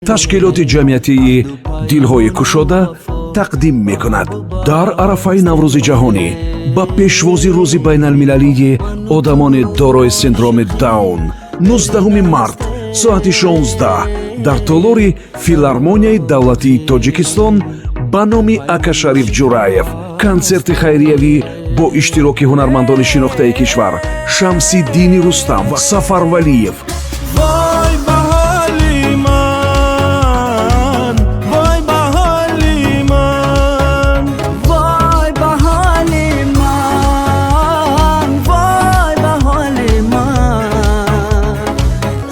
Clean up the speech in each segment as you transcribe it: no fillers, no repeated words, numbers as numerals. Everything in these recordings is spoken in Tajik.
Ташкилоти ҷамъиятии «Дилҳои кушода» тақдим мекунад. Дар арафаи Наврӯзи ҷаҳонӣ, ба пешвози Рӯзи байналмилалии одамони дорои синдроми Даун, 19 март, соати 16 дар толори Филармонияи давлатии Тоҷикистон ба номи Акашариф Ҷураев консерти хайриявӣ бо иштироки ҳунармандони шинохтаи кишвар Шамсиддини Рустам ва Сафар Валиев, Вой ба ҳоли ман, вой ба ҳоли ман. Вой ба ҳоли ман, вой ба ҳоли ман.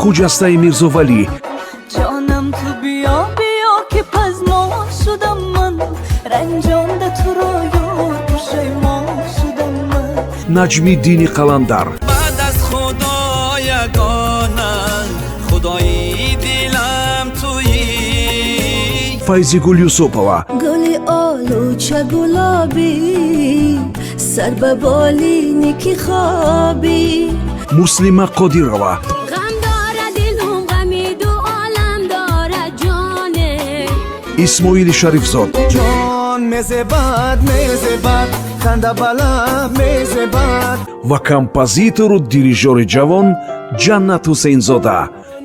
Хуҷастаи Мирзовалӣ, Ҷонам, ту биё, биё, ки пазмон шудам ман, ранҷонда туро ёр, пушаймон шудам ман. Наҷмиддини Қаландар, Баъд аз Худо ягона худои дилам туӣ. Файзигул Юсупова, Гули олуча гулобӣ, сар ба болине ки хобӣ. Муслима Қодирова, Ғам дора дилум, ғами ду олам дора ҷоне. Исмоили Шарифзод, Ҷон мезебад, мезебад, ханда ба лаб мезебад. ва композитору дирижёри ҷавон Ҷаннат Ҳусейнзода.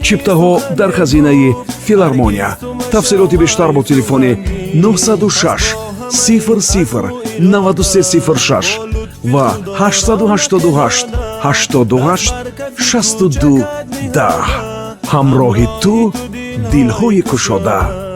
Чиптаҳо дар хазинаи филармония. Тафсилоти бештар бо телефони 906 00 9306 ва 888 88 62 10. Ҳамроҳи ту, дилҳои кушода.